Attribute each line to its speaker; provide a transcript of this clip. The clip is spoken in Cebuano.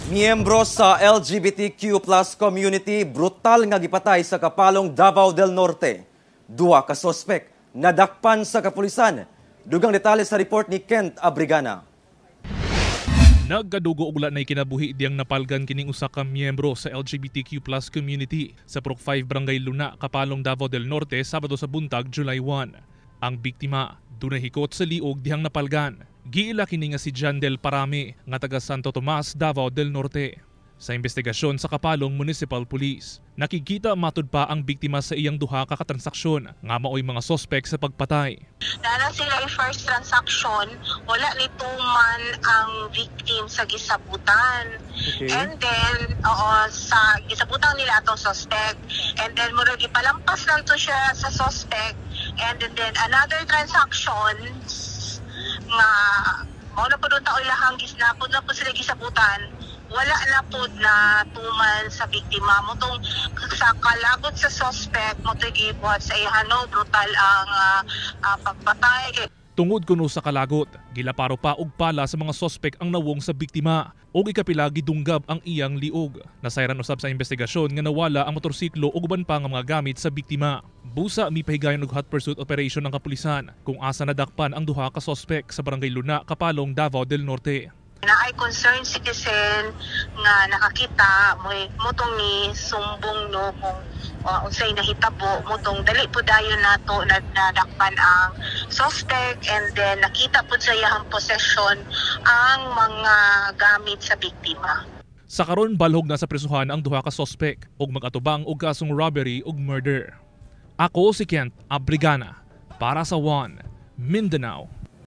Speaker 1: Miyembro sa LGBTQ+ community brutal nga gipatay sa Kapalong, Davao del Norte. Duha ka sospek nadakpan sa kapulisan. Dugang detalye sa report ni Kent Abrigana.
Speaker 2: Nagkadugo og wala nay kinabuhi diyang napalgan kining usa ka miyembro sa LGBTQ+ community sa Purok 5, Barangay Luna, Kapalong, Davao del Norte, Sabado sa buntag, July 1. Ang biktima dunay hikot sa liog dihang napalgan. Giila kini nga si Jandel Parame nga taga Santo Tomas, Davao del Norte. Sa investigasyon sa Kapalong Municipal Police, nakikita matud pa ang biktima sa iyang duha ka katransaksyon nga maoy mga sospek sa pagpatay.
Speaker 3: Naa sila yung first transaction, wala ni tuman ang victim sa gisabutan. And then, oo, sa gisabutan nila atong suspect. And then, murag ipalampas lang to siya sa suspect. And then another transaction nga mao na pud tao ilahang gisna pud na pud sila gisabutan, wala na pud na tuman sa biktima. Mao tong sa kalagot sa suspect mo to gibuhat sa iya, no, brutal ang pagpatay.
Speaker 2: Tungod kuno sa kalagot, gilaparo pa og pala sa mga sospek ang nawong sa biktima ug ikapila gidunggab ang iyang liog. Nasayran usab sa investigasyon nga nawala ang motorsiklo ug uban pa nga mga gamit sa biktima. Busa mipahigayon og hot pursuit operation ang kapulisan kung asa nadakpan ang duha ka sospek sa Barangay Luna, Kapalong, Davao del Norte.
Speaker 3: Naay concerned citizen nga nakakita mo motong ni sumbong, no, kung unsay nahitabo. Motong dali po dayon nato na nadakpan ang suspect and then nakita pud sa iyang possession ang mga gamit sa biktima.
Speaker 2: Sa karon, balhog na sa presuhan ang duha ka sospek ug mag-atubang og kasong robbery ug murder. Ako si Kent Abrigana para sa One Mindanao.